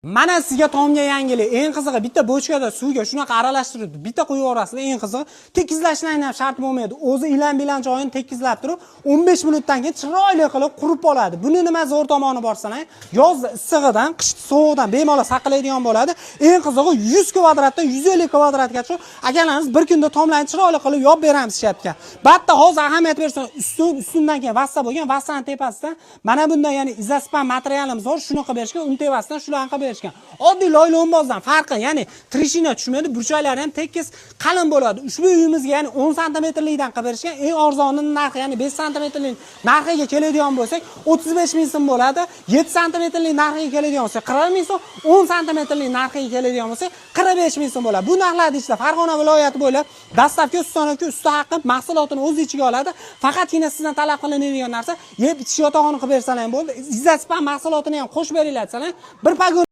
Mana sizga tomga yangilik. Eng qizig'i, bitta bochkada suvga shunaqa aralashtirib, bitta quyib yuborasizlar. Eng qizig'i, tekizlashni ham shart bo'lmaydi. O'zi ilan bilan joyini tekizlab turib, 15 minutdan keyin chiroyli qilib qurib oladi. Buni nima zo'r tomoni bor sanang? Yozda issig'idan, qishda sovuqdan bemalol saqlaydigan bo'ladi. Eng qizig'i, 100 kvadratdan 150 kvadratgacha akalarimiz bir kunda tomlarni chiroyli qilib yopib beramiz deyapti. Bitta hozir ahamiyat bersin, ustundan keyin vassa bo'lgan, vassani tepasidan mana bunday, ya'ni izospan materialimiz bor, shuni qilib berishgan, uni tepasidan shularni qilib berishgan. Oddiy loylombozdan farqi, ya'ni трещина tushmaydi, burchaklari ham tekis, qalin bo'ladi. Ushbu uyimizga, ya'ni 10 santimetrlikdan qilib berishgan, eng arzonini narxi, ya'ni 5 santimetrlik narxiga keladigan bo'lsak, 35 ming so'm bo'ladi. 7 santimetrlik narxiga keladigan bo'lsak, 40 ming so'm, 10 santimetrlik narxiga keladigan bo'lsak, 45 ming so'm bo'ladi. Bu narxlarni ichida Farg'ona viloyati bo'ylab доставка, установка, usta haqi, mahsulotini o'z ichiga oladi. Faqatgina sizdan talab qilinadigan narsa, yeb ichish yotog'ini qilib bersalar ham bo'ldi. Izospan mahsulotini ham qo'shib beringlar desalar, bir pagon.